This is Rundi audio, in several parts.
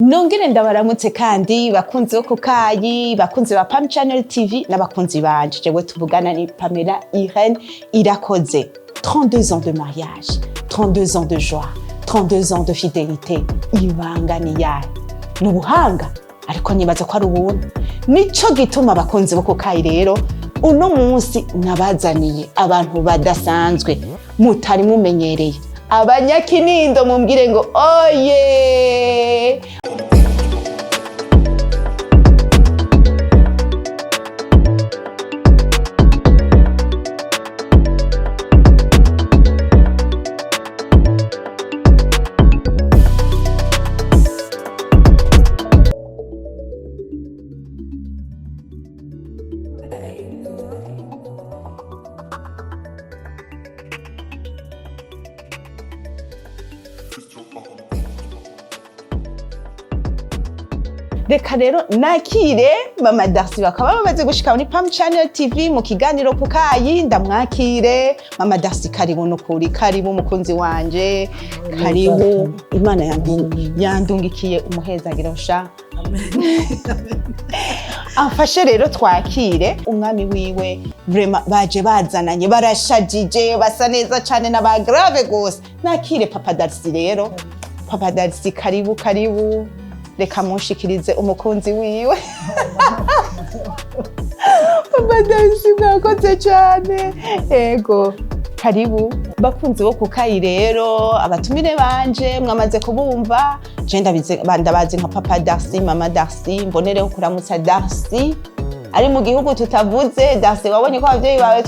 Nongere ndabaramutse kandi bakunzi bo kukayi, bakunzi ba Pam Channel TV n'abakunzi banje. Jewe tuvugana ni Pamela Irene Irakoze. 32 ans de mariage, 32 ans de joie, 32 ans de fidélité. Ibanga ni yahe? Ni ubuhanga, ariko nibaza ko ari ubuntu. Nico gituma abakunzi bo kukayi rero uno munsi nabazaniye abantu badasanzwe mutari mumenyereye. Abanyakinindo mumbwire ngo oye! Reka rero nakire mama Darcy, bakaba bamaze gushika muri Pam Channel TV mu kiganiro kukayi. Ndamwakire mama Darcy, karibu nukuri, karibu mukunzi wanje, karibu. Imana yandungikiye umuhezagiro sha. Amfashe rero twakire umwami wiwe. Vraiment baje bazananye, barashajije, basa neza cane n'aba grave gose. Nakire papa Darcy rero. Papa Darcy, karibu karibu, reka munshikirize umukunzi wiwe. Papa Darcy, mwakoze cane. Ego, karibu bakunzi bo kukayi. Rero abatumire banje mwamaze kubumva, je ndabazi nka papa Darcy, mama Darcy. Mbonereho kuramutsa Darcy ari mu gihugu tutavuze. Darcy, wabonye ko abavyeyi bawe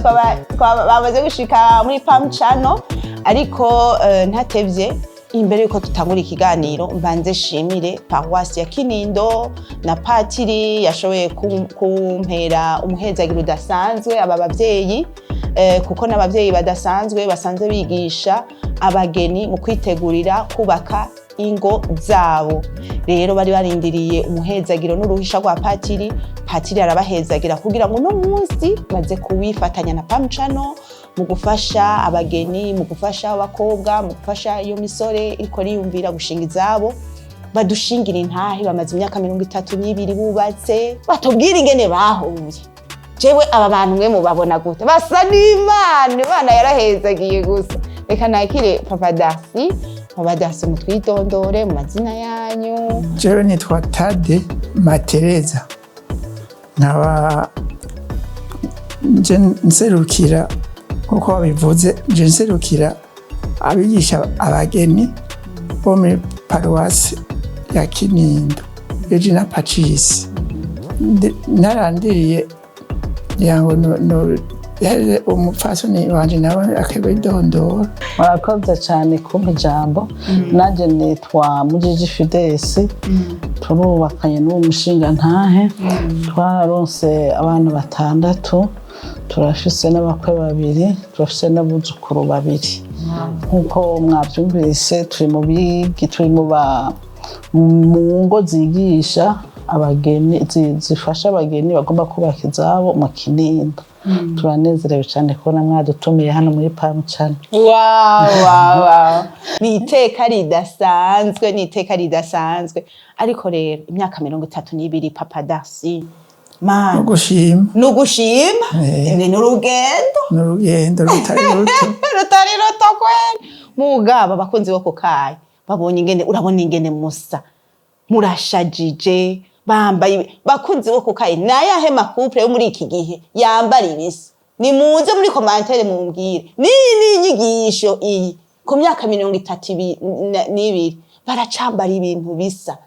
bamaze gushika muri Pam Channel. Ariko ntatevye, imbere yuko tutangura ikiganiro, mbanze shimire paruwasi ya Kinindo na patiri yashoboye kumpera umuhezagiro udasanzwe aba bavyeyi, kuko n'abavyeyi badasanzwe basanzwe bigisha abageni mu kwitegurira kubaka ingo zabo. Rero bari barindiriye umuhezagiro n'uruhisha rwa patiri. Patiri arabahezagira kugira ngo uno munsi baze kuwifatanya na Pam Channel mu gufasha abageni, mu gufasha abakobwa, mu gufasha iyo misore iriko riyumvira gushinga izabo. Badushingira intahe, bamaze imyaka 32 bubatse. Batubwira ingene bahuye. Jewe aba bantu mwe mubabona gute? Basa n'Imana, Imana yarahezagiye gusa. Reka nakire papa Darcy. Papa Darcy, mutwidondore mu mazina yanyu. Jewe nitwa Tade Matereza, nkaba nje nserukira, nkuko babivuze, nje nserukira abigisha abageni bo muri paruwasi ya Kinindo Regina Pacis. Narandiriye ngira ngo umupfasoni wanje nawe akabidondora. Murakoze cyane kumpa ijambo. Nanjye nitwa Mujiji Fidesi, turubakanye n'uwo mushinga ntahe, twararonse abantu batandatu, turafise n'abakwe babiri, turafise n'abuzukuru babiri. Nk'uko mwabyumvise, turi mu bigi, turi mu ngo zigisha abageni, zifasha abageni bagomba kubaka izabo mu Kinindo. Turanezerewe cyane kubona mwadutumiye hano muri Pam Channel. Wow, wow, wow. Ni iteka ridasanzwe, ni iteka ridasanzwe. Ariko rero imyaka 32, papa Darcy, man. Ugushima. Ni ugushima. Ni urugendo. Ni urugendo rutari ruto. Rutari ruto kweli. Mugabo abakunzi bo kukayi babonye ingene, urabona ingene musa, murashajije, bambaye. Bakunzi bo kukayi, nayahe ma couple yo muri iki gihe yambara ibisa? Nimuze muri commentaire mumbwire. Niyi ni inyigisho iyi. Ku myaka 32 baracambara ibintu bisa.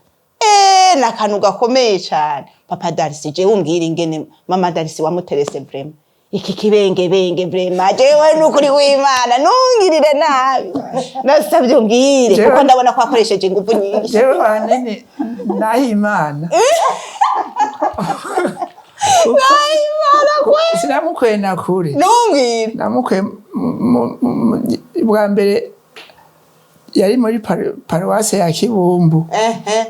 Ni akantu gakomeye cane. Papa Darcy, jewe umbwire ingene mama Darcy wamuterese. Vraiment iki kibengebenge, vraiment jewe nukuri w'Imana ntungirire nabi, nasabye umbwire, kuko ndabona ko wakoresheje ingufu nyinshi. Jewe ahanini Nahimana. Nahimana kwe. Sinamukwena na kure. Ntumbwire. Namukwe bwa mbere yari muri paruwase ya Kibumbu.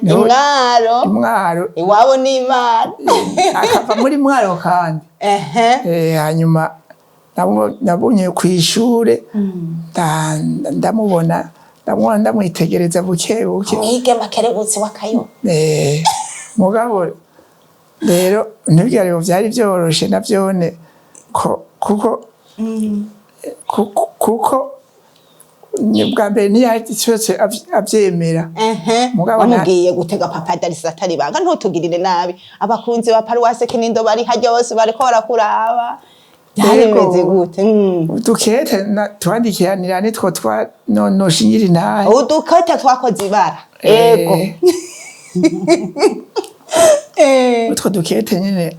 Imwaro. Imwaro. Iwabo ni Imana. Akava muri Mwaro kandi. Hanyuma nabonye kw'ishure, ndamubona. Ndamubona, ndamwitegereza buke buke. Mwigeme akerebutse w'akayo. Mugabo rero ntibwira ngo vyari vyoroshe navyone ko kuko ni bwa mbere ntiyashobotse avyemera. Mugabo Wamubwiye gutega Papa Darisi atari banga? Ntutugirire nabi, abakunzi ba paruwase Kinindo bari harya bose bariko barakuraba. Byari Yego. bimeze gute? Udukete twandikiranira nitwo twa noshingira intahe. Udukete twakoze ibara, ego. Utwo dukete nyene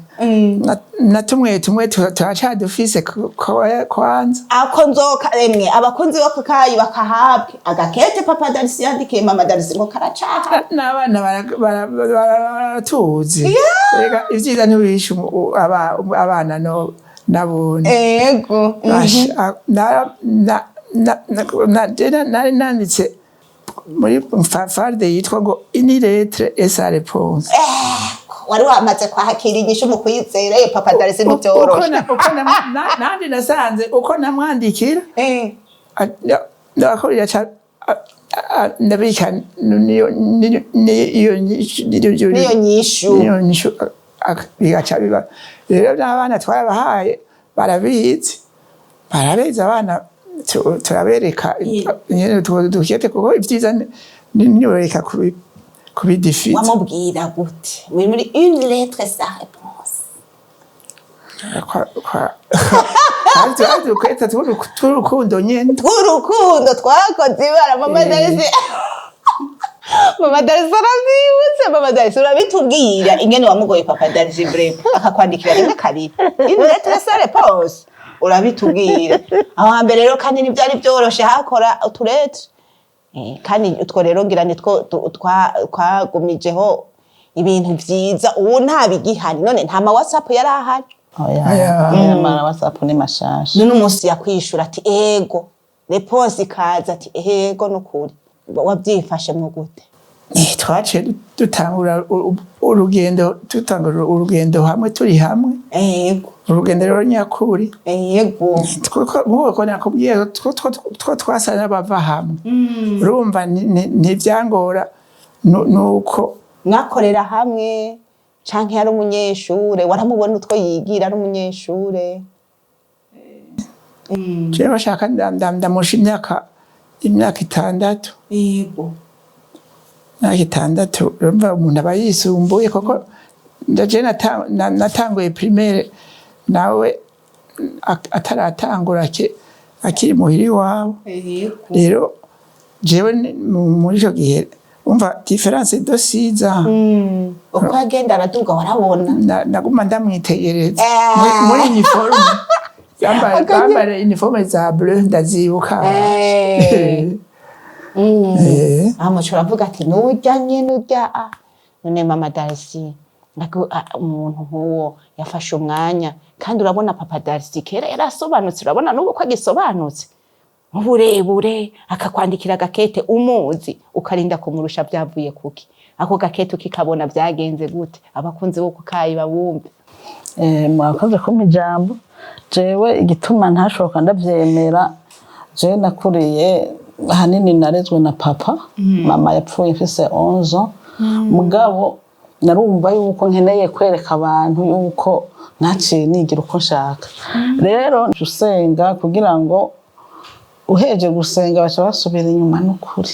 na tumwe tumwe turacadufise kwanza. Ako nzoka emwe, abakunzi bo kukayi bakahabwe agakete Papa Darisi yandikiye Mama Darisi ngo karacaha. N'abana baratuzi. Rega ivyiza ntibishe abana no nabone. Basha, nari nanditse muri farde yitwa ngo "Une lettre et sa réponse". Wari wamaze kwakira inyishu mu kwizera ye Papa Darisi, ntibyoroshe. Uko nandi nasanze uko namwandikira ndakorera ndabika niyo Niyo nyishu. Niyo nyishu bigaca biba rero n'abana twarabahaye, barabizi, barabizi abana, turabereka nyene utwo dukete, kuko ivyiza niboreka kubidifiza. Wamubwira gute muri "Une lettre sa réponse"? Twari dukete tw'urukundo nyene. Tw'urukundo twakoze ibara. Mama Darisi, Mama Darisi aravyibutse. Mama Darisi, urabitubwira ingene wamugoye Papa Darisi vraiment akakwandikira rimwe kabiri "Une lettre sa réponse"? Urabitubwira. Aho hambere rero kandi ntivyari vyoroshe, hakora utulettre. Kandi utwo rero ngira nitwo twagumijeho ibintu vyiza. Ubu nta bigihari none, nta ma WhatsApp yari ahari. Oya. Oya. Oya, ma WhatsApp ni mashasha. None umunsi yakwishura ati ego, réponse ikaza ati ego, nukuri wabyifashemwo gute? Twaciye dutangura urugendo, dutangura urugendo hamwe, turi hamwe. Urugendo rero nyakuri. Nk'uko nakubwiye, two twasa n'abava hamwe, urumva ntivyangora nuko. Mwakorera hamwe canke yari umunyeshure? Waramubona utwo yigira ari umunyeshure? Jewe bashaka ndamusha imyaka 6. Imyaka 6, urumva umuntu aba yisumbuye, kuko ndaje natanguye primaire nawe ataratangura, akiri muhira iwabo. Rero jewe muri ico gihe, umva, différence de 6 ans. Uko agenda araduga warabona. Naguma ndamwitegereza muri uniforme. Bambara uniforme za bleu, ndazibuka. Amuco uravuga ati nurya nyene urya a none Mama Darcy, umuntu nk'uwo yafashe umwanya, kandi urabona Papa Darcy kera yarasobanutse, urabona n'ubu ko agisobanutse uburebure, akakwandikira agakete umuzi ukarinda kumurusha, byavuye kuki? Ako gakete ukikabona byagenze gute? Abakunzi bo kukayi babumve. Mwakoze kumpa ijambo. Jewe igituma ntashoboka ndavyemera, jewe nakuriye ahanini narezwe na papa. Mama yapfuye mfise 11 ans. Mugabo narumva yuko nkeneye kwereka abantu yuko naciye nigira uko nshaka. Rero usenga kugira ngo uheje gusenga baca basubira inyuma. N'ukuri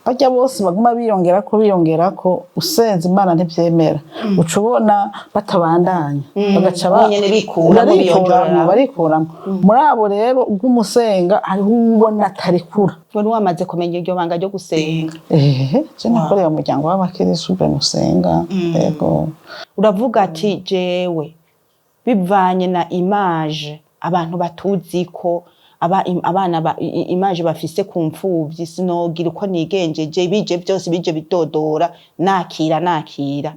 barya bose baguma biyongerako biyongerako, usenze Imana ntivyemera, uca ubona batabandanya, bagaca Bonyene bikuramo, barikuramwo. Biyongerera. Barikuramwo. Muri abo rero ubw'umusenga hariho uwubona atarikura. Wari wamaze kumenya iryo banga ryo gusenga? Ehe, je nakoreye umuryango w'abakirisu be musenga, yego. Uravuga ati jewe bivanye na image abantu batuzi ko abana image bafise ku mfuvyi, sinogira uko nigenjeje, bije byose bije bidodora, nakira nakira.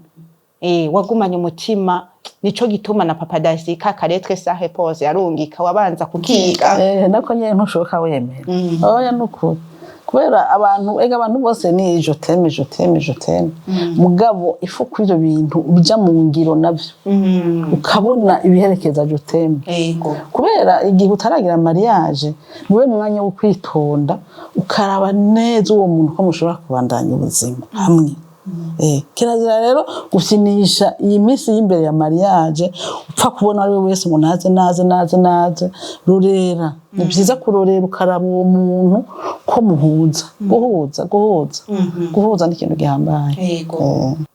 Wagumanye umutima, nico gituma na Papa Darcy ka kalettre sa réponse yarungika wabanza kukiga. Eh, nako nyene ntushoka wemera. Oya, nukuri. Kubera abantu, ega abantu bose ni "je t'aime, je t'aime, je t'aime", mugabo ifu kuri ibyo bintu bija mu ngiro navyo, ukabona ibiherekeza "je t'aime". Kubera igihe utaragira mariage, niwe mwanya wo kwitonda, ukaraba neza uwo muntu ko mushobora kubandanya ubuzima hamwe. Kirazira rero gufinisha iyi minsi y'imbere ya mariage, upfa kubona ari we wese ngo naze, naze, naze, naze. Rurera, ni byiza kurorera, ukaraba uwo muntu ko muhuza. Guhuza, guhuza, guhuza ni ikintu gihambaye.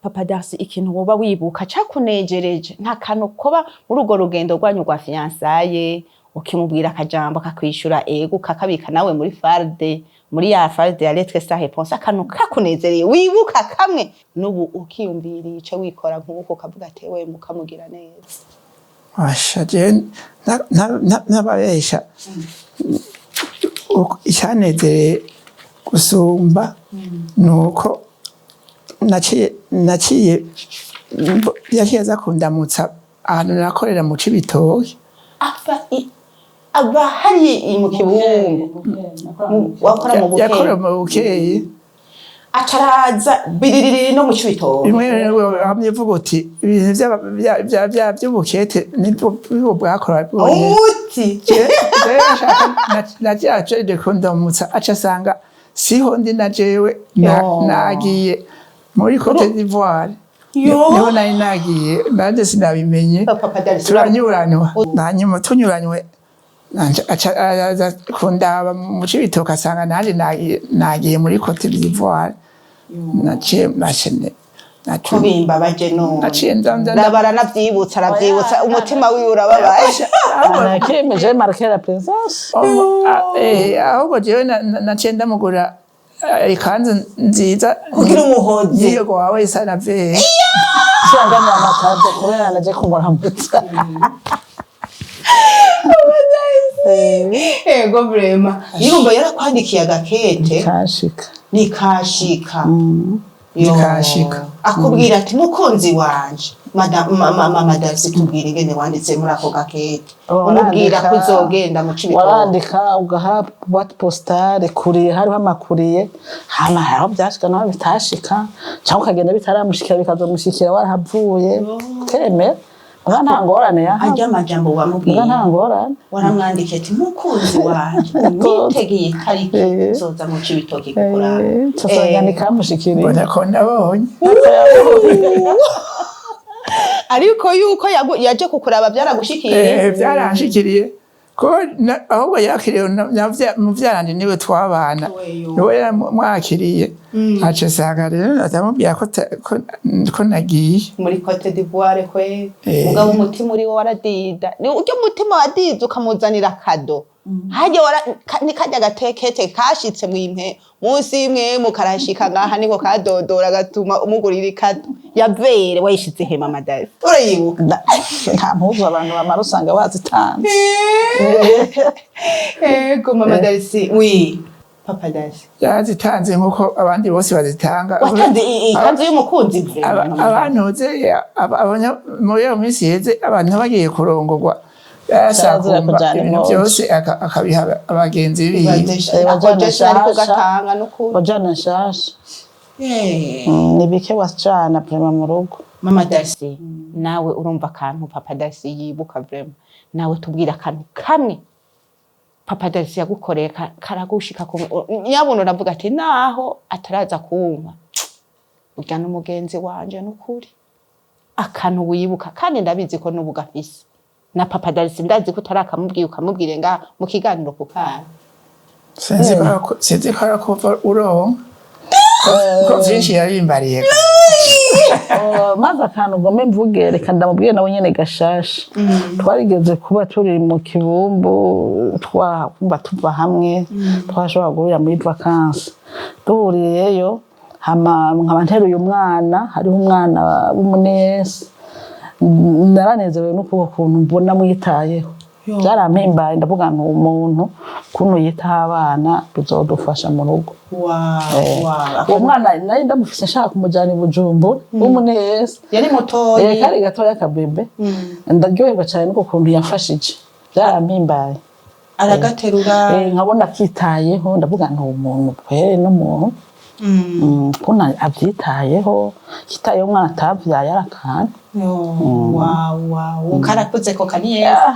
Papa Darcy, ikintu woba wibuka cakunejereje, nta kantu koba muri urwo rugendo rwanyu rwa fiançailles, ukimubwira akajambo akakwishura ego, ukakabika nawe muri farde, muri ya farde ya lettre sans réponse, akantu kakunezereye wibuka kamwe n'ubu ukiyumvira ico wikora nk'uko ukavuga ati we mukamugira neza? Asha, jewe ntababesha, icyanezereye gusumba ni uko naciye yaciye aza kundamutsa ahantu nakorera mu Cibitoke. Ava hari mu Kibumbu, wakora mu Yakorera Bukeye? Mu Bukeye. Acaraza biririri no mu Cibitoke. Rimwe hamwe ivuga uti ibintu vy'ubukete nibwo nibwo bwakora bwonyene. Umuti. Naciye aje kundamutsa, aca asanga siho ndi, na jewe Yo. nagiye muri Cote d'Ivoire. Yo. Niho nari nagiye, nanje sinabimenye. Papa Darcy, Turanyuranywa, hanyuma tunyuranywe nanje aca aza kundaba mu Cibitoke, asanga nanje nagiye muri Cote d'Ivoire. Naciye Ko bimbabaje none. Naciye nza Raba, aranavyibutsa, aravyibutsa, umutima wiwe urababaye. Nakemeje marquer la présence. Ahubwo jewe naciye ndamugura ikanzu nziza. Kugira umuhozi. Yego, wawe isa na vere. Sanganya amakado kubera naje kumuramutsa. Ego, vraiment, yumva yarakwandikiye agakete. Kashika. Nikashika. Yo. Nikashika. Akubwira ati mukunzi wanje. Mama Darcy, tubwire ingene wanditse muri ako gakete, umubwira ko uzogenda mu Cibitoke. Warandika ugaha boîte postale, courrier, hariho ama courrier, hama hariho byashika naho bitashika, cyangwa ukagenda bitaramushikira, bikazomushikira warahavuye, ukemera. Muga nta ngorane yaha. Arya amajambo Muga wamubwiye? nta ngorane. Waramwandikiye ati mukunzi wanje, nitegeye itariki nzoza mu Cibitoke kukuraba. Tusanga nikamushikiriye. Mbona ko nabonye. Ariko yuko yaje kukuraba byaragushikiye? Byaranshikiriye ko ahubwo yakiriye muvyaranje, niwe twabana. Weyo. Niwe yaramwakiriye, aca asanga rero ndamubwira ko nagiye muri Cote d'Ivoire kwe. Eh. Mugabo umutima uri wo waradida, ni uryo mutima wadiza ukamuzanira cadeau harya ni karya gatekete kashitse mwimpe munsi y'imwe mukarashika ngaha, niko kadodora gatuma umugurira i cadeau ya vere. Wayishize he, mama Darcy, urayibuka? Nta mpuzu abantu bamara usanga bazitanze. Ego, mama Darcy, oui, papa Darcy. Yarazitanze nk'uko abandi bose bazitanga. Watanze ikanzu y'umukunzi vraiment, mama Darcy. Abantuze muri iyo minsi iheze, abantu bagiye kurongorwa, Kirazira yarasakumba kujana ibintu impuzu. byose akabiha abagenzi biwe. Ako Wajana Jesu ariko nshasha. gatanga n'ukuri. Wajana nshasha. Ni bike wajana vraiment mu rugo. Mama Darcy, nawe urumva akantu papa Darcy yibuka, vraiment nawe tubwira akantu kamwe papa Darcy yagukoreye karagushika ku nyabuntu, uravuga ati naho ataraza kumpa, urya n'umugenzi wanje n'ukuri. Akantu wibuka, kandi ndabizi ko n'ubu gafise na papa Darcy, ndazi ko utarakamubwiye, ukamubwire nga mu kiganiro ku kana. Sinzi ko arakuva uronka ko vyinshi yabimbariye. Oh, maze akantu ngome mvuge, reka ndamubwiye nawe nyene gashasha. Twarigeze kuba turi mu Kibumbu, twakumva tuva hamwe, twashobora guhurira muri vacances, duhuriyeyo, hama nkaba nteruye umwana, hariho umwana w'umunesi. Naranezerewe n'ukuboko kuntu mbona mwitayeho, byarampimbaye. Ndavuga nti umuntu kuntu yitaho abana bizodufasha mu rugo. Uwo mwana nari ndamufise nshaka kumujyana i Bujumbura w'umunesi. Yari mutoyi? Kari gatoya, akabebe. Ndaryoherwa cyane n'uko kuntu yamfashije, byarampimbaye. Aragaterura. Nkabona akitayeho, ndavuga nti umuntu pe n'umuntu kubona abyitayeho, yitayeho umwana atabyaye ari akantu. Wow, karakuze ko kaniyeza.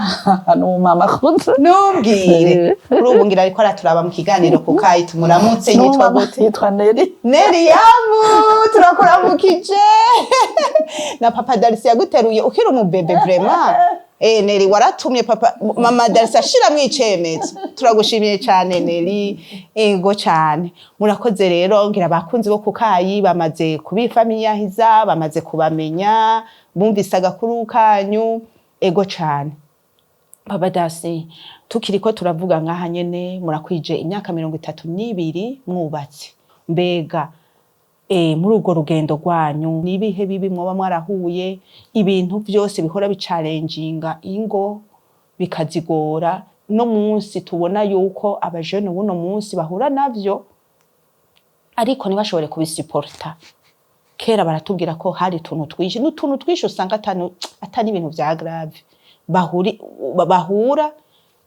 Ni umumama akuze. Ntumbwire! Kuri ubu ngira ariko araturaba mu kiganiro ku kayi. Tumuramutse, yitwa N'umumama. gute? Yitwa Neri. Neriyamu, turakuramukije na papa Darisi yaguteruye ukiri umubebe. Vraiment, Neri, waratumye papa mama Darisi ashiramwo icemezo. Turagushimiye cyane, Neri. Ego cyane, murakoze. Rero ngira abakunzi bo kukayi bamaze kubifamiliyahiza, bamaze kubamenya, bumvise agakuru kanyu. Ego cyane. Papa Dasi, tukiriko turavuga ngaha nyene, murakwije imyaka 32 mwubatse. Mbega muri urwo rugendo rwanyu nibihe bibi mwoba mwarahuye, ibintu vyose bihora bicalenjinga ingo bikazigora, no munsi tubona yuko abajene buno munsi bahura navyo ariko ntibashobore kubisuporta? Kera baratubwira ko hari utuntu twinshi n'utuntu twinshi usanga atari ibintu vya grave bahura.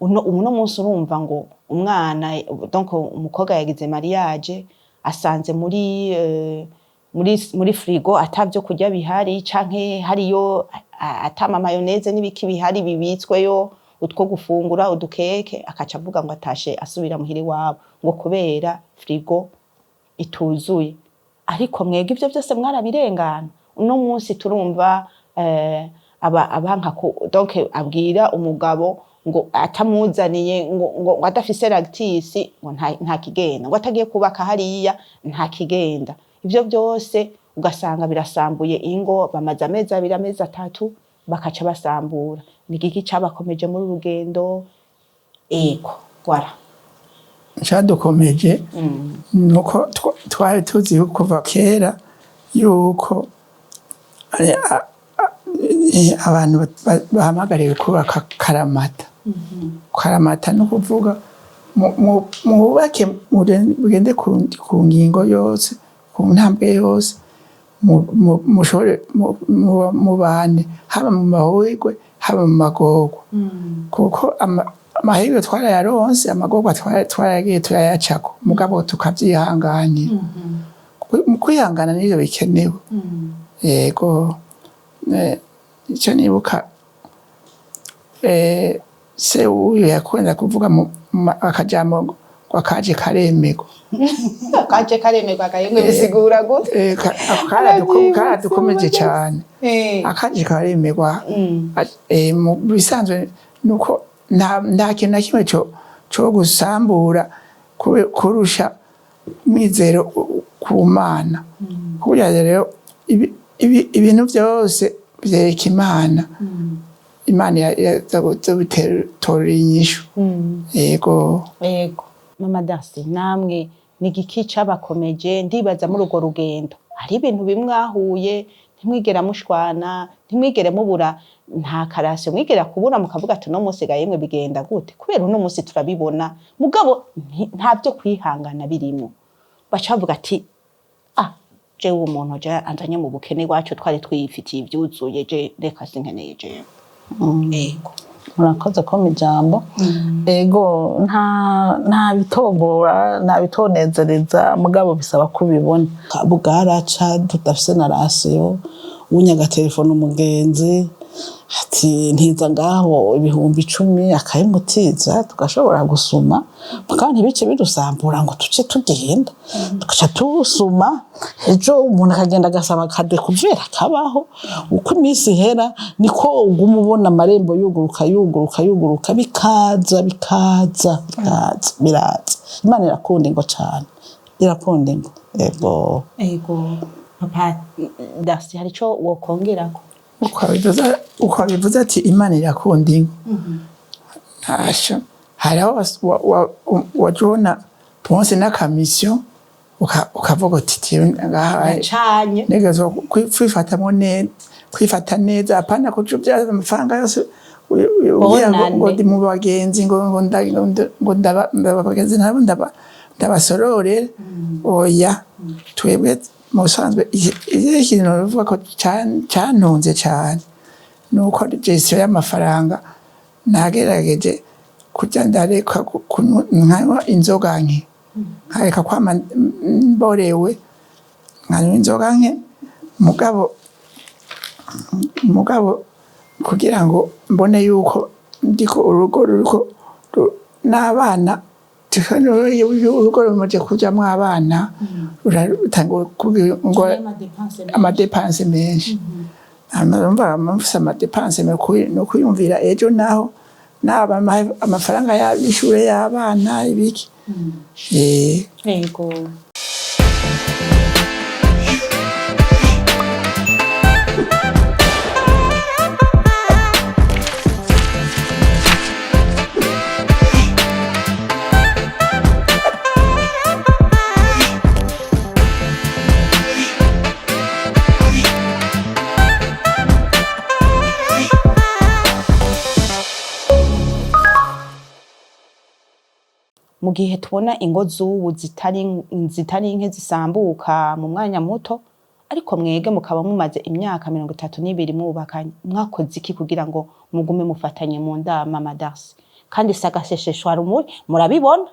Uno munsi urumva ngo umwana, donc umukobwa yagize mariage, asanze muri frigo atavyo kurya bihari, canke hariyo atama mayonnaise n'ibiki bihari bibitsweyo, utwo gufungura udukeke, akaca avuga ngo atashe asubira muhira iwabo ngo kubera frigo ituzuye. Ariko mwebwe ivyo byose mwarabirengana. Uno munsi turumva aba abanka ku donc abwira umugabo ngo atamuzaniye ngo adafise Ractis ngo nta kigenda, ngo atagiye kubaka hariya nta kigenda. Ivyo byose ugasanga birasambuye ingo, bamaze amezi 2, amezi 3, bakaca basambura. Ni igiki cabakomeje muri uru rugendo? Ego, voilà. Icadukomeje nuko twari tuzi kuva kera yuko abantu bahamagariwe kubaka karamata. Karamata ni ukuvuga mwubake, mugende ku ngingo yose, ku ntambwe yose, mushobore mubane haba mu mahirwe, haba mu magorwa, kuko amahirwe twarayaronse, amagorwa twarayagiye turayacako, mugabo tukavyihanganira. Mu kwihangana nivyo bikenewe. Yego, ico nibuka, se wuyu yakunda kuvuga akajambo ngo akaje karemerwa. Akaje karemerwa, gahemwe, bisigura gute? Ako karadukomeje cane. Akaje karemerwa. Mu bisanzwe nuko nta kintu na kimwe co gusambura kurusha umwizero ku Mana. Kurya rero ibintu vyose vyereka Imana, Imana izobitorera inyishu. Yego. Yego. Mama Darcy, namwe ni igiki cabakomeje? Ndibaza muri urwo rugendo hari ibintu bimwahuye, ntimwigera mushwana, ntimwigere mubura, nta karasyo mwigera kubura, mukavuga ati uno munsi ga yemwe bigenda gute? Kubera uno munsi turabibona, mugabo nta vyo kwihangana birimo, baca bavuga ati ah, jewe umuntu je anzanye mu bukene, iwacu twari twifitiye ivyuzuye, je reka sinkeneye jewe. Yego. Murakoze ko ijambo. Ego, nta bitogora, nta bitonezereza, mugabo bisaba kubibona. Bwaraca tudafise na ration, unye agatelefona umugenzi ati ntiza ngaho 10,000, akabimutiza, tugashobora gusuma, mugabo ntibice bidusambura ngo tuce tugenda, tugaca tusuma. Ejo umuntu akagenda agasaba akadekuvera, akabaho. Uko iminsi ihera niko uguma ubona amarembo yuguruka, yuguruka, yuguruka, bikaza, bikaza, bikaza, biraza. Imana irakunda ingo cane, irakunda ingo. Ego. Ego. Papa Darcy, hari ico wokongerako? Uko abivuze ati Imana irakunda ingo, ntasho hari aho waja ubona ponse n'akamisiyo, ukavuga uti jewe ngaha Nacanye. Ntegerezwa kwifatamwo neza, kwifata neza, apana kuca uvyaza amafaranga yose ugira ngo Bonane. Ndi mu bagenzi, ngo ndaba bagenzi nabo ndabasororera. Oya, twebwe mu busanzwe ikintu bivuga ko cantunze cane nuko gestion y'amafaranga nagerageje. Kurya ndareka kunywa, nkanywa inzoga nke, nkareka kwama mborewe, nkanywa inzoga nke. Mugabo kugira ngo mbone yuko ndiko urugo ruriko n'abana, urugo rumaze kujamwo abana rutangura kugira ngo ama dépenses menshi. Urumva mfise ama dépenses, no kwiyumvira ejo naho naba amafaranga y'ishure y'abana, ibiki. Yego. Mu gihe tubona ingo z'ubu zitari nke zisambuka mu mwanya muto, ariko mwege mukaba mumaze imyaka 32 mwubakanye, mwakoze iki kugira ngo mugume mufatanye mu ndama, Madarasi? Kandi sagashesheshwa rumuri, murabibona.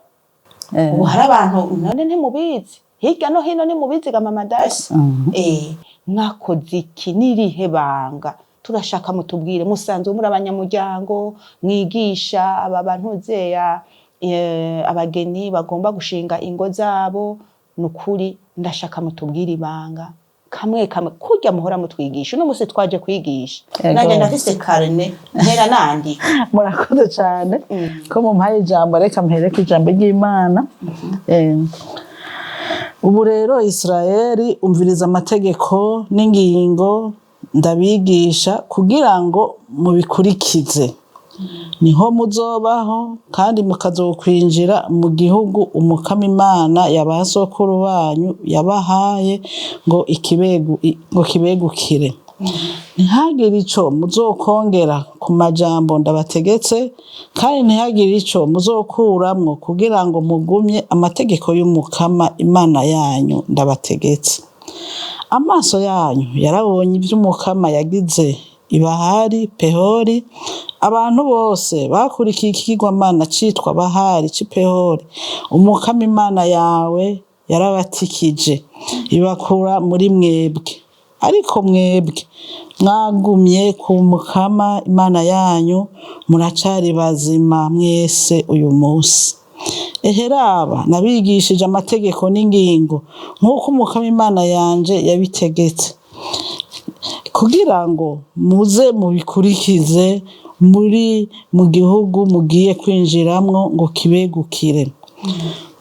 Ubu hari abantu none ntimubizi, hirya no hino ntimubizi ga mama Darcy. Mwakoze iki? N'irihe banga? Turashaka mutubwire. Musanzwe muri abanyamuryango, mwigisha aba bantu zeya abageni bagomba gushinga ingo zabo. Nukuri ndashaka mutubwire ibanga kamwe kamwe, kurya muhora mutwigisha. Uno musi twaje kwigisha. Nanjye ndafise carnet, ntera nandika. Murakoze cyane ko mumpaye ijambo. Reka mpere ku ijambo ry'Imana. Ubu rero, Israeli, umviriza amategeko n'ingingo ndabigisha kugira ngo mubikurikize, niho muzobaho kandi mukazokwinjira mu gihugu Umukama Imana ya ba sokuru banyu yabahaye ngo kibegukire. Ntihagire ico muzokongera ku majambo ndabategetse, kandi ntihagire ico muzokuramwo, kugira ngo mugumye amategeko y'Umukama Imana yanyu ndabategetse. Amaso yanyu yarabonye ivy'Umukama yagize ibahari Pehori. Abantu bose bakurikiye ikigirwamana citwa Bahari c'i Pehori, Umukama Imana yawe yarabatikije, ibakura muri mwebwe. Ariko mwebwe mwagumye ku Mukama Imana yanyu, muracari bazima mwese uyu munsi. Eheraba, nabigishije amategeko n'ingingo nk'uko Umukama Imana yanje yabitegetse, kugira ngo muze mubikurikize muri mu gihugu mugiye kwinjiramwo ngo kibegukire.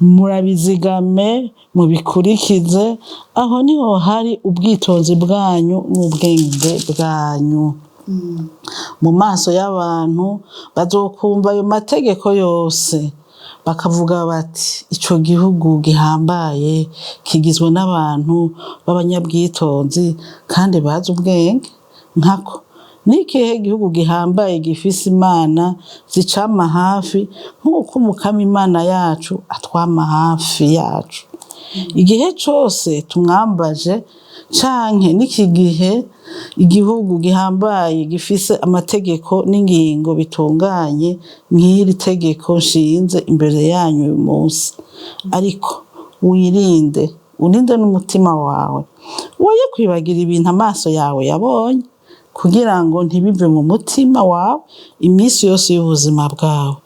Murabizigame, mubikurikize, aho niho hari ubwitonzi bwanyu n'ubwenge bwanyu. Mu maso y'abantu bazokumva ayo mategeko yose, bakavuga bati: "Ico gihugu gihambaye kigizwe n'abantu b'abanyabwitonzi kandi bazi ubwenge nkako. Ni ikihe gihugu gihambaye gifise imana zicama hafi nk'uko Umukama Imana yacu atwama hafi yacu igihe cose tumwambaje, canke n'iki gihe igihugu gihambaye gifise amategeko n'ingingo bitunganye nk'iri tegeko nshinze imbere yanyu uyu munsi?" Ariko wirinde, urinde n'umutima wawe, woye kwibagira ibintu amaso yawe yabonye, kugira ngo ntibive mu mutima wawe iminsi yose y'ubuzima bwawe.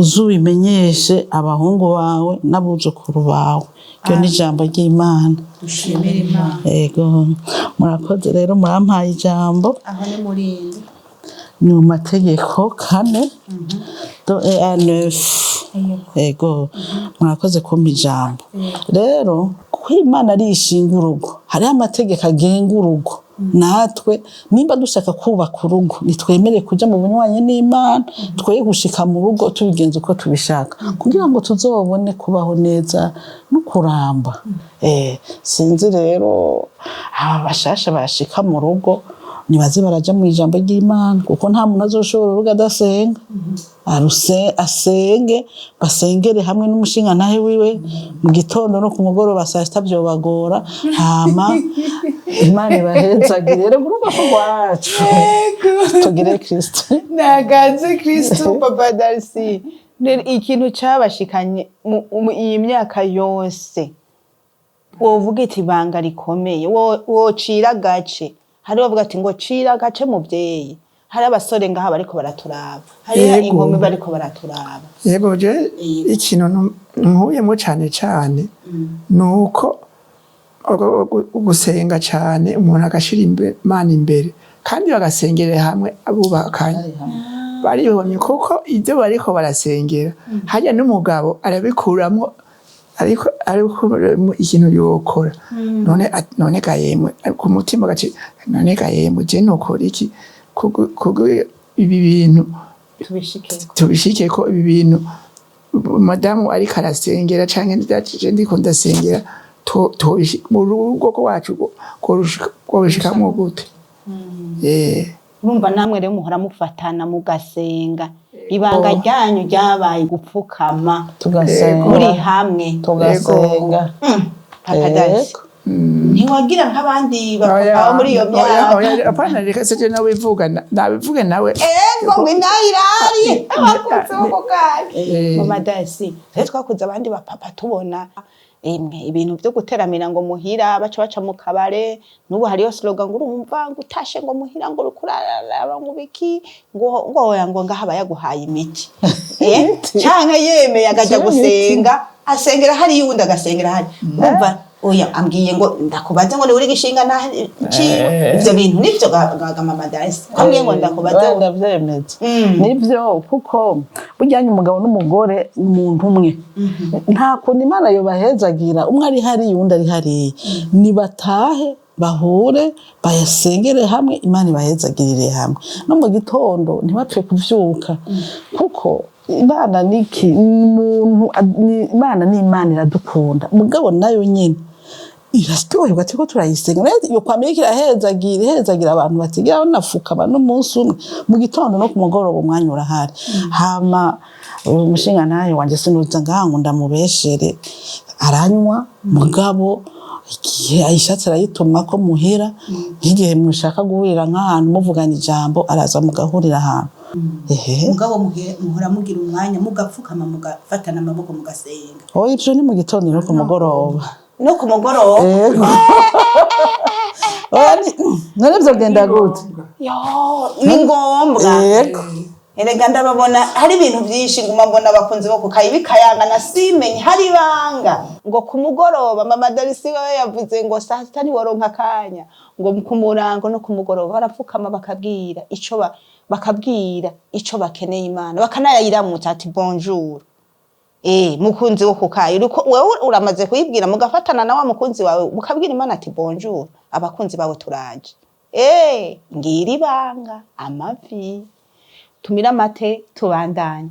Uzubimenyeshe abahungu bawe n'abuzukuru bawe. Iryo ni ijambo ry'Imana. Dushimire Imana. Ego, murakoze rero, murampaye ijambo. Aho ni murinde? Ni mu mategeko 4 do 1 à 9. Ego, murakoze kumpa ijambo. Rero kuko Imana ari ishinga urugo, hariho amategeko agenga urugo. Natwe nimba dushaka kubaka urugo, nitwemere kuja mu bunywanyi n'Imana, twoye gushika mu rugo tubigenza uko tubishaka, kugira ngo tuzobone kubaho neza no kuramba. Sinzi rero, aba bashasha bashika mu rugo nibaze baraja mu ijambo ry'Imana, kuko nta muntu azoshobora urugo adasenga. Aruse asenge, basengere hamwe n'umushingantahe wiwe mu gitondo no ku mugoroba saa sita, vyobagora. Hama Imana ibahezagire rero urugo rwacu, tugire Kristo. Nagaze Kristo, papa Darcy. Rero ikintu cabashikanye mu iyi myaka yose, wovuga iti ibanga rikomeye, wocira agace. Hari bavuga ati ngo cira agace muvyeyi. Hari abasore ngaha bariko baraturaba, hari inkumi bariko baraturaba. Yego, je ikintu nkuyemo cane cane ni uko gusenga cane, umuntu agashira Imana imbere, kandi bagasengerera hamwe abubakanye barihomye, kuko ibyo bariko barasengera harya n'umugabo arabikuramwo, ariko ariko ikintu yokora none none ga yemwe, ku mutima gace, none ga yemwe, je nokora iki kugu ibi bintu tubishikeko? Tubishike ko ibi bintu madamu ariko arasengera canke ndacije ndiko ndasengera, mu rugo rwacu rwobishikamwo gute? Urumva namwe rero muhora mufatana mugasenga, ibanga ryanyu ryabaye gupfukama Tugasenga. muri hamwe. Tugasenga. Papa Dasi, ntiwagira nk'abandi bapapa bo muri iyo myaka? Oya, apana, reka se je nawe ivuga, nabivuge nawe. Ego, ngo inayirari abakunzi bo kugari. Mama Dasi, rero twakuze abandi bapapa tubona emwe ibintu byo guteramira ngo muhira, baca baca mu kabare. N'ubu hariyo slogan ngo urumva ngo utashe ngo muhira ngo uriko uraraba ngo biki, ngo oya, ngo ngaha aba yaguhaye imiti, canke yemeye akaja gusenga, asengera hariya, uwundi agasengera hari. Urumva oya, ambwiye ngo ndakubaze ngo ni uri gishinga nta ciwe. Ivyo bintu nivyo ga mama Dasi, ambwiye ngo ndakubaze. Oya, ndavyemeza. Nivyo, kuko burya umugabo n'umugore umuntu umwe, nta kuntu Imana yobahezagira umwe ari hariya uwundi ari hariya. Nibatahe bahure bayasengere hamwe, Imana ibahezagirire hamwe. No mu gitondo ntibapfe kuvyuka, kuko Imana niki umuntu Imana ni Imana iradukunda, mugabo nayo nyene iraryoherwa turiko turayisenga. Rero iyo kwama iriko irahezagira, ihezagira abantu batigera banafukama n'umunsi umwe mu gitondo no ku mugoroba, umwanya urahari. Hama umushingantahe wanje, sinuza ngaha ngo ndamubeshere, aranywa, mugabo igihe ayishatse arayitumako muhira. Nk'igihe mushaka guhurira nk'ahantu muvugana ijambo, araza mugahurira ahantu ehe. Mugabo muhora mugira umwanya mugapfukama, mugafatana amaboko, mugasenga? Oya, ivyo ni mu gitondo no ku mugoroba. No ku mugoroba? Yego. Oya, none vyogenda gute? Yo, ni ngombwa. Yego. Erega ndababona hari ibintu byinshi nguma mbona abakunzi bo kukayibikayangana, simenye hari ibanga ngo ku mugoroba. Mama Darisi we yavuze ngo saa sita ntiworonka akanya, ngo ku murango no ku mugoroba barapfukama, bakabwira ico bakabwira ico bakeneye Imana, bakanayiramutsa ati bonjour. Mukunzi wo kukayi, uriko wewe uramaze kuyibwira, mugafatana na wa mukunzi wawe, mukabwira Imana ati bonjour, abakunzi bawe turaje. Ngira ibanga amavi tumira amate tubandanye.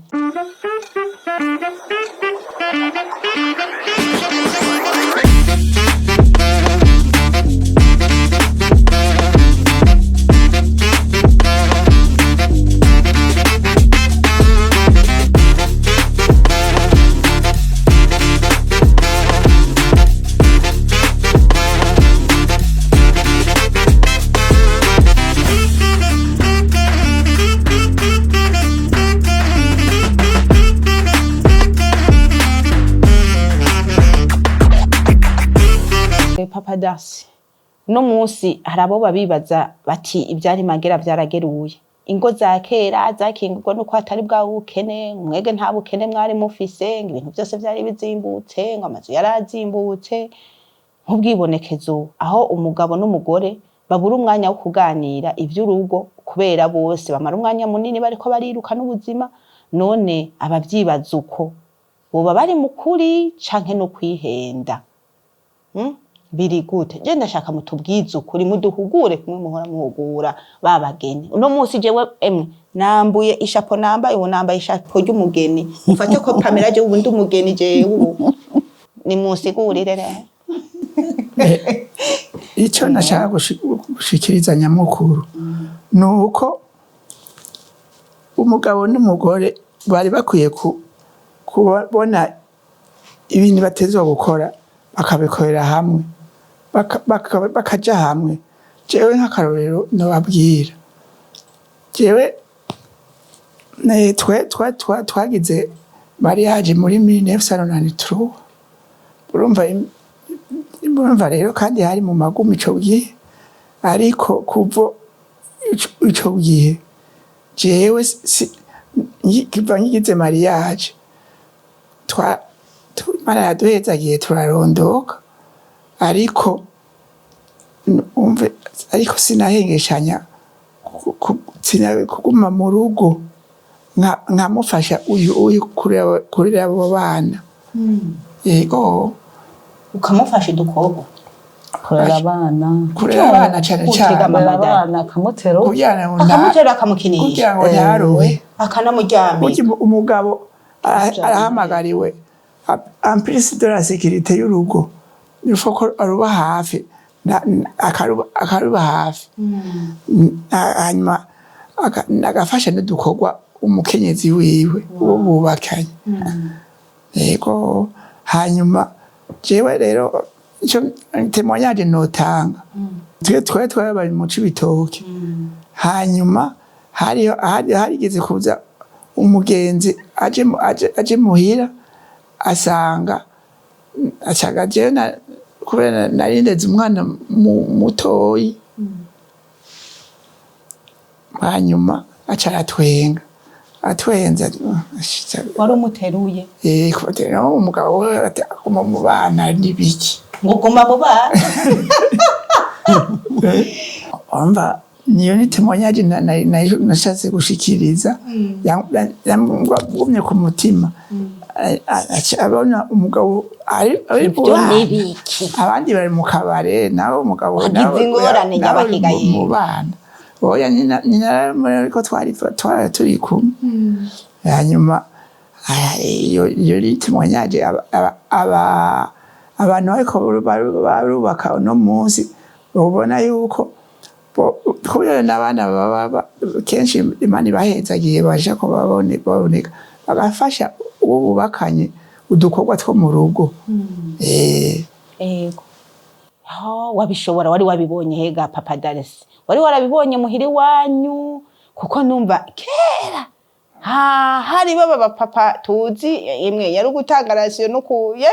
Papa Darcy, uno munsi hari abo babibaza bati ivyari magera vyarageruye, ingo za kera zakingurwa nuko hatari bwa bukene. Mwege nta bukene mwari mufise, ngo ibintu byose vyari bizimbutse, ngo amazu yarazimbutse, nk'ubwibonekezo aho umugabo n'umugore babura umwanya wo kuganira ivy'urugo kubera bose bamara umwanya munini bariko bariruka n'ubuzima. None abavyibaza uko boba bari mu kuri canke no kwihenda? Biri gute? Je ndashaka mutubwize ukuri, muduhugure kumwe muhora muhugura ba bageni. Uno munsi jewe emwe nambuye ishapo nambaye ubu, nambaye ishapo ry'umugeni. Mufate ko Pamela je ubu ndi umugeni jewe ubu. Nimunsigurire rero. Icyo nashaka gushikiriza nyamukuru ni uko umugabo n'umugore bari bakwiye kubona ibintu batezwa gukora, bakabikorera hamwe, bakaja hamwe. Jewe nk'akarorero nobabwira, jewe twe twagize Mariage muri 1993. Urumva rero, kandi hari mu magumu ico gihe, ariko kuva ico gihe jewe kuva nkigize mariage, Imana yaduhezagiye, turarondoka, ariko umve, ariko sinahengeshanya kuguma mu rugo nkamufasha uyu kurera abo bana, yego. Ukamufasha udukorwa? Kurera abana. Kurera abana cane Gutega cane. mama. Kurera abana, akamutera. Kugira ngo Akamutera, akamukinisha. Kugira ngo ntaruhe. Akanamuryamisha. Burya umugabo arahamagariwe, en plus de la sécurité y'urugo, il faut ko aruba hafi, akaruba hafi, hanyuma agafasha n'udukorwa umukenyezi wiwe uwo bubakanye, yego. Hanyuma jewe rero ico témoignage notanga, twe twari twarabaye mu Cibitoke, hanyuma harigeze kuza umugenzi aje muhira, asanga jewe kubera nari ndeze umwana mutoyi, hanyuma aca aratwenga, atwenze. Wari umuteruye? Kubera umugabo we ati aguma mu bana n'ibiki? Ngo guma mu bana. Umva, niyo ni témoignage nashatse gushikiriza, yangumye ku mutima. Aca abona umugabo ari mu Ibyo bana. N'ibiki? Abandi bari mu kabare, nawe umugabo Wagize nawe ingorane. Nawe uri Nyabahiga. mu bana. Oya, nyina ariko twari turi kumwe. Hanyuma iyo ni témoignage abantu bariko barubaka uno munsi ubona yuko kubera n'abana baba kenshi Imana ibahezagiye, baja ko baboneka bagafasha uwo bubakanye udukorwa two mu rugo. Ego. Oh, wabishobora, wari wabibonye hega papa Darcy? Wari warabibonye muhira iwanyu? Kuko numva kera ha hari baba bapapa tuzi, imwe yari ugutanga ration no kuye,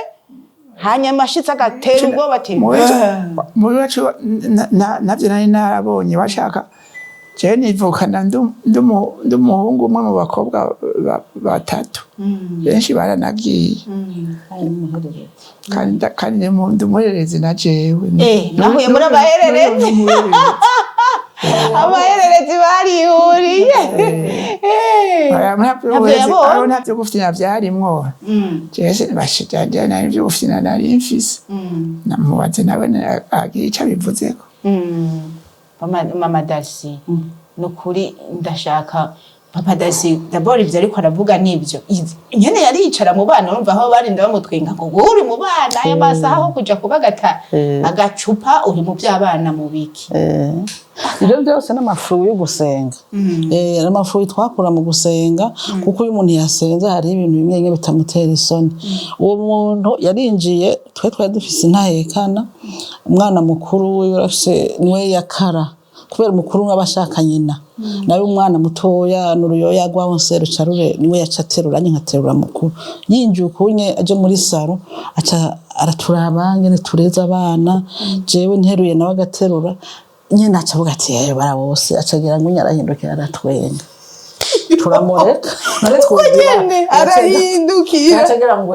hanyuma ashitse agatera ubwoba ati Mu wacu navyo nari narabonye. Bashaka jewe nivukana nd'umuhungu umwe mu bakobwa batatu, benshi baranagiye. Kandi ndi umuhererezi na jewe. Nahuye muri abahererezi. Abahererezi barihuriye. Ntabyo yabonye. Aho ntavyo gufyina vyarimwo. Jewe bashijanje nari ivyo gufyina nari mfise, namubaze nawe agira ico abivuzeko. Mama Darcy, nukuri ndashaka papa Darcy d'abord, ivyo ariko aravuga nivyo. Nyene yari yicara mu bana, urumva aho barinda bamutwenga ngo wowe uri mu bana aya masaha aho kuja kubagata agacupa, uri mu by'abana mu biki? Ibyo byose n'amafu yo gusenga, n'amafu twakura mu gusenga, kuko iyo umuntu yasenze hariho ibintu bimwe bimwe bitamutera isoni. Uwo muntu yarinjiye, twe twari dufise intahekana, umwana mukuru wiwe arafise niwe yakara, kubera umukuru umwe aba ashaka nyina, nawe umwana mutoya n'uruyoya rwahonse ruca rure, niwe yaca aterura, nye nkaterura mukuru. Yinjiye ukunye aje muri salon, aca araturaba ngene tureze abana, jewe nteruye nawe agaterura nyene, aca avuga ati: "Yewe barabose." Aca agira ngo arahindukira aratwenga, turamureka. None twogira Nyene arahindukira. Aca agira ngo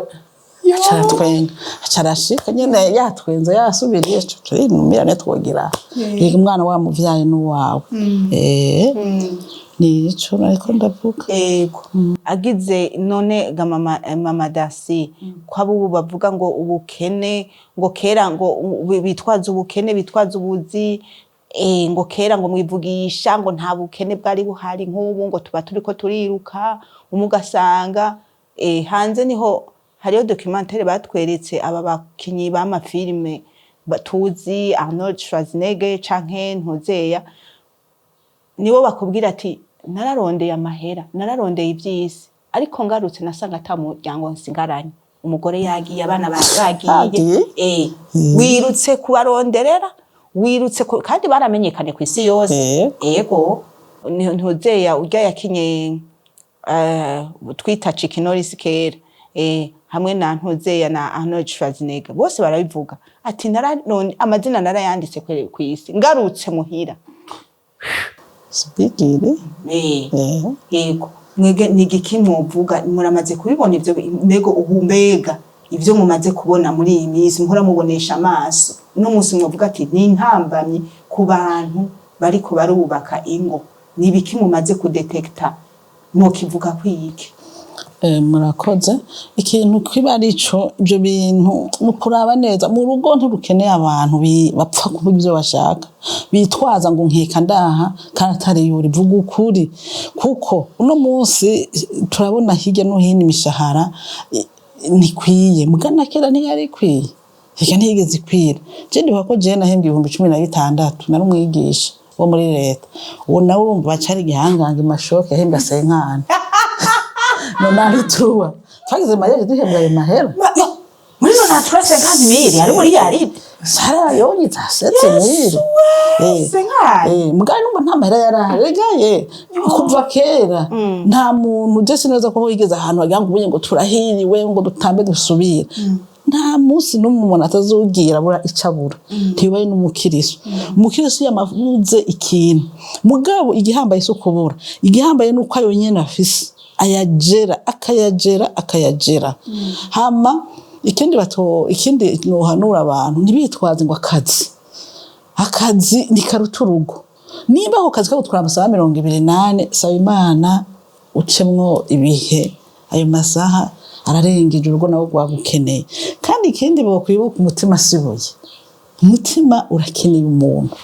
aca aratwenga, aca arashika nyene yatwenze, yasubiriye, turinumira, twogira yega umwana wamuvyaye n'uwawe. Nico nariko ndavuga. Ego. Agize none ga mama, mama Darcy, ko abubu bavuga ngo ubukene, ngo kera ngo bitwaza ubukene, bitwaza ubuzi, ngo kera ngo mwivugisha ngo nta bukene bwari buhari nk'ubu, ngo tuba turiko turiruka, umwe ugasanga hanze niho hariyo documentaire batweretse aba bakinyi b'amafilime tuzi Arnold Schwarzenegger canke Ntuzeya, nibo bakubwira ati: "Nararondeye amahera, nararondeye ivy'isi, ariko ngarutse nasanga ata muryango nsigaranye, umugore yagiye, abana bagiye." Bagiye? Wirutse kubaronderera, wirutse kandi baramenyekanye ku isi yose. Ego, Ntuzeya urya yakinye twita Chuck Norris kera. Hamwe na Ntuzeya na Arnold Schwarzenegger bose barabivuga ati none amazina narayanditse kw'isi ngarutse muhira. Sibigire. Yego, mwege ni igiki mwovuga? Muramaze kubibona ivyo? Mbego ubu, mbega ivyo mumaze kubona muri iyi minsi muhora mubonesha amaso uno munsi, mwovuga ati ni intambamyi ku bantu bariko barubaka ingo, ni ibiki mumaze kudetekta? Mwokivuga kwiki? Murakoze. Ikintu kiba arico, ibyo bintu mu kuraba neza mu rugo, ntirukeneye abantu bapfa kuvuga ibyo bashaka, bitwaza ngo nkeka ndaha kandi atari yuri. Vuga ukuri, kuko uno munsi turabona hirya no hino imishahara ntikwiye. Mugana kera ntiyari ikwiye, reka ntiyigeze ikwira. Je ndibuka ko jewe nahembwa 16,000, nari umwigisha wo muri leta. Uwo nawe urumva bacari igihangange, mashoke yahembwa cinquante nonante-trois. Twagize mariage duhembwa ayo mahera. Muri nonante-trois, 50 000 ari muri yaride? Sara yonye za 7000. Cinquante. Mugabo numva nta mahera yarahari. Rega ye, kuva kera nta muntu, je sineza ko wigeze ahantu wagira ngo ubunye ngo turahiriwe, ngo dutambe dusubire. Nta munsi n'umwe umuntu atazogira abura ico abura. Ntibaye n'umukiriso. Umukiriso yamavuze ikintu, mugabo igihambaye si ukubura, igihambaye ni uko ayo nyene afise ayagera, akayagera, akayagera. Hama ikindi bato, ikindi nohanura abantu, ntibitwaze ngo akazi ntikaruta urugo. Niba ako kazi kagutwara amasaha 24, saba Imana ucemwo ibihe, ayo masaha ararengeje, urugo nawe rwagukeneye. Kandi ikindi bokwibuka, umutima sibuye. Umutima urakeneye umuntu,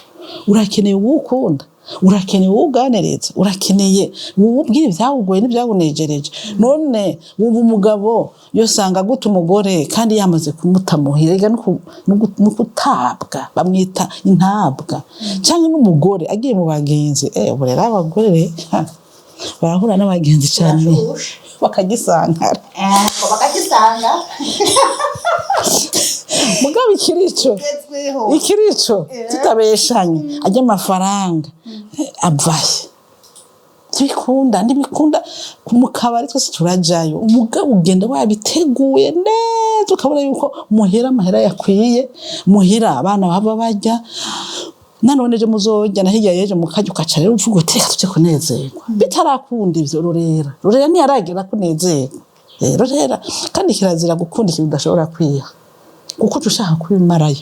urakeneye uwukunda, urakeneye uwuganiriza, urakeneye uwubwira ibyawugoye n'ibyawunejereje. None wumva umugabo yosanga gute umugore kandi yamaze kumuta muhira? Ega no kutabwa, bamwita intabwa. Cyangwa n'umugore agiye mu bagenzi. Ubu rero abagore ha, barahura n'abagenzi cyane bakagisankara. Bakagisanga. Mugabo ikirico, ikirico tutabeshanye, ajya amafaranga avahe? Ntibikunda, ntibikunda. Mu kabari twese turajayo, umugabo ugenda wabiteguye neza, ukabona yuko muhira amahera yakwiye, muhira abana baba barya, nanone ejo muzorya na hirya y'ejo mukarya, ukaca rero uvuga uti reka tuje kunezerwa. Bitarakunda ivyo, rurera, rurera ntiyaragera kunezerwa. Rurera. Kandi kirazira gukunda ikintu udashobora kwiha, kuko uca ushaka kuba imaraya.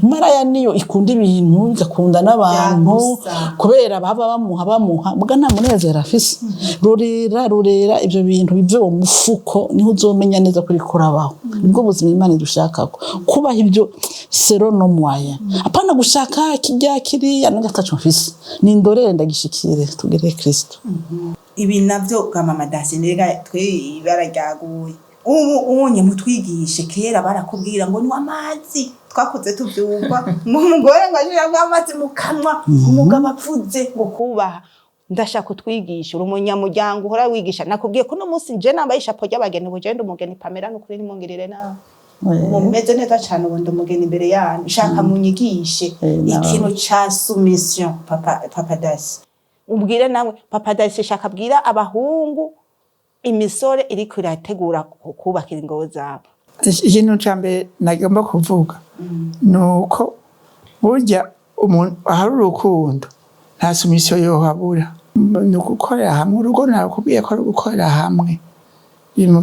Imaraya niyo ikunda ibintu, igakunda n'abantu. Byagusa. Kubera baba bamuha, bamuha, muga nta munezero afise. Rurera, rurera ivyo bintu bive mu mufuko, niho uzomenya neza ko uriko urabaho. Nibwo buzima Imana idushakako, kubaho ibyo selon nos moyens, apana gushaka kirya kiriya nanjye ataco mfise. Nindorere ndagishikire, tugere Kristo. Ibi navyo bwa mama Dasi, rega twe ibara ryaguye ubu unye mutwigishe. Kera barakubwira ngo nywa amazi, twakuze tuvyumva ngo umugore ngo ashiramo amazi mu kanwa umugabo avuze ngo kubaha. Ndashaka utwigisha, uri umunyamuryango uhora wigisha. Nakubwiye ko uno munsi nje nambaye ishapo ry'abageni, ubu je ndi umugeni Pamela, nukuri nimungirire nabi. Ubu meze neza cane, ubu ndi umugeni imbere yanyu. Nshaka munyigishe ikintu ca soumission. Papa Dasi, ubwire nawe papa Dasi, shaka abwira abahungu, imisore iriko irategura kubaka ingo zabo. Ikintu cya mbere nagomba kuvuga ni uko burya umuntu ahari urukundo nta soumission yohabura. Ni ugukorera hamwe. Urugo nakubwiye ko ari ugukorera hamwe, ibintu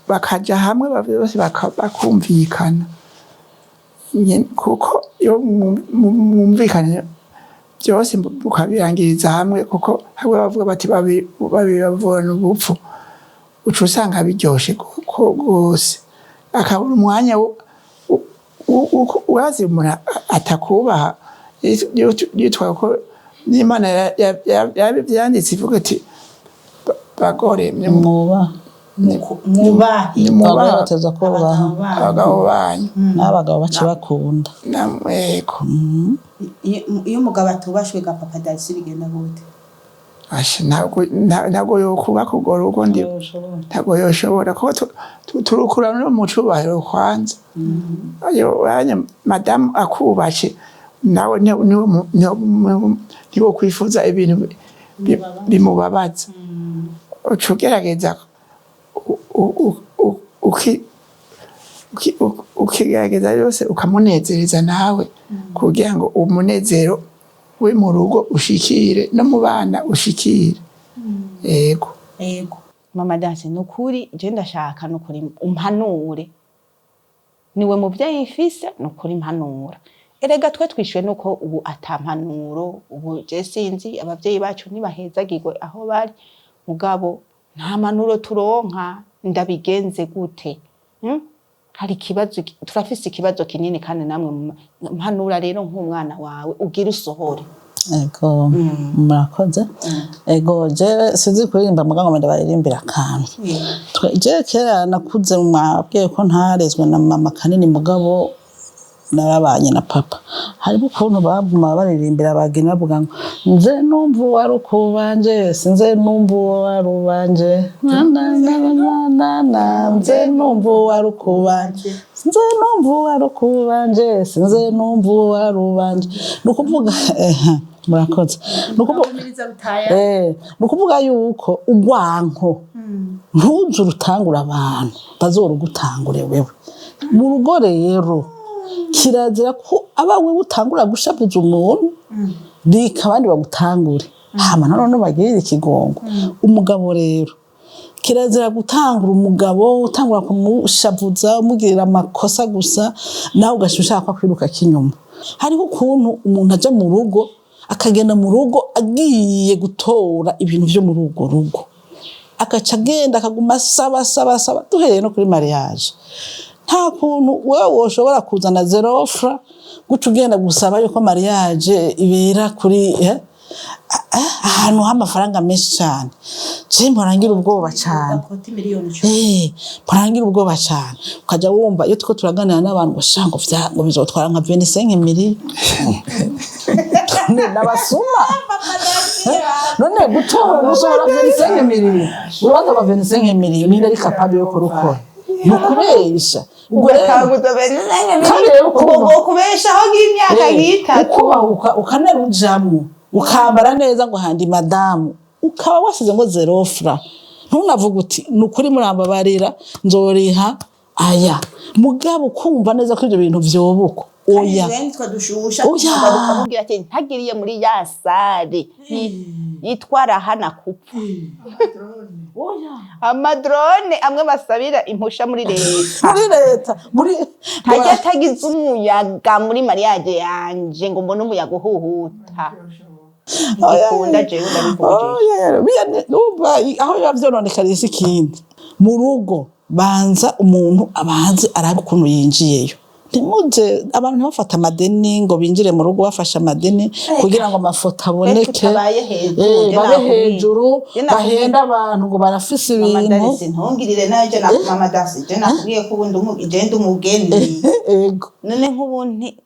bakaja hamwe bose bakumvikana. Kuko iyo mwumvikanye byose mukabirangiriza hamwe, kuko hamwe bavuga bati babiri babiri bavurana ubupfu, uca usanga biryoshe rwose. Akabura umwanya urazi umuntu atakubaha yitwa ko n'Imana yabyanditse ivuga iti: "Bagore mwubaha." Mwubahe. Nimwubahe. Abagore bateza kubaha abagabo banyu. N'abagabo baca bakunda. Namweko. Iyo umugabo atubashwe ga papa Dasi, bigenda gute? Asha, ntabwo yokubaka urwo rugo, ndi ntabwo yoshobora, kuko turukura no mu cubahiro kwanza. Ayo anya madamu akubashe, nawe niwo kwifuza ibintu bimubabaza, uca ugerageza. ukigerageza yose ukamunezereza nawe, kugira ngo umunezero we mu rugo ushikire no mu bana ushikire, yego. Yego, mama Danse, nukuri je ndashaka nukuri umpanure, niwe muvyeyi mfise, nukuri mpanura. Erega twe twishuye nuko ubu atampanuro, ubu je sinzi, abavyeyi bacu ntibahezagirwe aho bari, mugabo nta mpanuro turonka. Ndabigenze gute? Hari ikibazo, turafise ikibazo kinini, kandi namwe mpanura rero nk'umwana wawe ugira usohore. Ego, murakoze. Ego, jewe sinzi kuririmba, mugabo ngo ndabaririmbira akantu. Jewe kera nakuze, mwabwiye ko ntarezwe na mama kanini, mugabo narabanye na papa. Harimo ukuntu baguma baririmbira abageni bavuga ngo: "Nze numva uwari ukubanje, sinze numva uwari ubanje, na na na na na na, nze numva uwari ukubanje, sinze numva uwari ukubanje, sinze numva uwari ubanje." Ni ukuvuga, murakoze, ni ukuvuga yuko urwanko ntuze urutangura abantu, bazorugutangure wewe mu rugo. Rero kirazira ko aba wewe utangura gushavuza umuntu, reka abandi bagutangure, hama nanone bagirire ikigongo. Umugabo rero kirazira gutangura umugabo, utangura kumushavuza, umugirira amakosa gusa, nawe ugaca ushaka kwiruka kinyuma. Hariho ukuntu umuntu aja mu rugo, akagenda mu rugo agiye gutora ibintu vyo muri urwo rugo, agaca agenda akaguma asaba, asaba, asaba. Duhereye no kuri mariage, nta kuntu wewe woshobora kuzana zéro franc guca ugenda gusaba yuko mariage ibera kuri ahantu h'amafaranga menshi cyane. Je mpora ngira ubwoba cyane. Mpora ngira ubwoba cyane. Ukaja wumva iyo turiko turaganira n'abantu ngo sha, ngo vya ngo bizotwara nka 25 millions. N'abasuma none gutora, gusohora 25 millions, urubanza rwa 25 millions, ninde ari capable yo kurukora? Ni ukubesha. Ubwo rero ugatanguza. Kandi rero ubwo ukubaha. Kubeshaho nk'imyaka nk'itatu. Ukubahuka ukanarujamwo, ukambara neza ngo handi madamu, ukaba wasize ngo zéro franc, ntunavuga uti: "Ni ukuri murambabarira, nzoriha aya." Mugabo ukumva neza ko ibyo bintu vyobuko, oya. Nitwe dushusha. Oya. Umugabo ukamubwira ati: "Ntagiriye muri ya salle yitwara hana kupfa ama drone amwe basabira impusha muri leta." Muri leta, muri ntajya atagize umuyaga muri mariage yanje, ngo mbone umuyaga uhuhuta, ngikunda jewe, ndabivugije. Oya, biya numva aho biba vyononekariye si ikindi. Mu rugo banza umuntu abanze arabe ukuntu yinjiyeyo. Ntimuze abantu ntibafate amadeni ngo binjire mu rugo bafashe amadeni kugira ngo amafoto aboneke. Tutabaye hejuru, je babe nakubwiye. hejuru. Je nakubwiye. Bahenda abantu ngo barafise Mama ibintu. Darisi, ntungirire nayo je mama Darisi, je nakubwiye ko ubundi je ndi umugeni. Ego. None nk'ubu nti